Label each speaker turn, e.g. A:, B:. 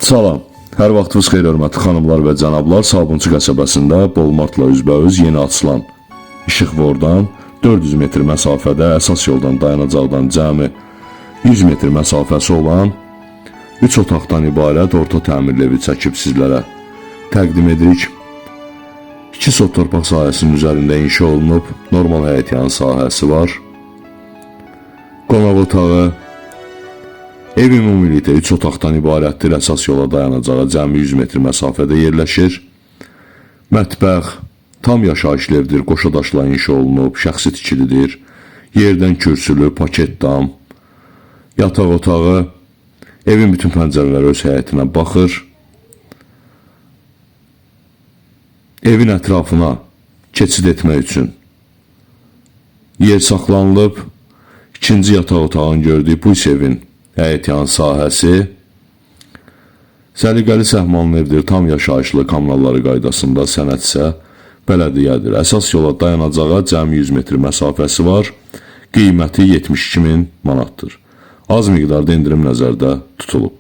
A: Salam. Hər vaxtınız xeyir hörmətli xanımlar və cənablar. Sabunçu qəsəbəsində Bolmartla üzbəüz yeni açılan İşıqfordan 400 metr məsafədə əsas yoldan dayanacaqdan cəmi 100 metr məsafəsi olan 3 otaqdan ibarət orta təmirli evi çəkib sizlərə təqdim edirik. 2 sot torpaq sahəsinin üzərində inşa olunub, normal həyətyanı sahəsi var. Qonaq otağı. Ev ümumilikdə 3 otaqdan ibarətdir. Əsas yola dayanacağa cəmi 100 metr məsafədə yerləşir. Mətbəx tam yaşayışlı evdir. Qoşa daşla inşa olunub, şəxsi tikilidir. Yerdən kürsülü, paket dam, yataq otağı. Evin bütün pəncərələri öz həyətinə baxır. Evin ətrafına keçid etmək üçün yer saxlanılıb. İkinci yataq otağını gördük. Bu isə evin həyətyan sahəsi. Səliqəli səhmanlı evdir. Tam yaşayışlı kommunalları qaydasında, sənəd isə bələdiyyədir. Əsas yola dayanacağa cəmi 100 metr məsafəsi var. Qiyməti 72 min manatdır. Az miqdarda endirim nəzərdə tutulub.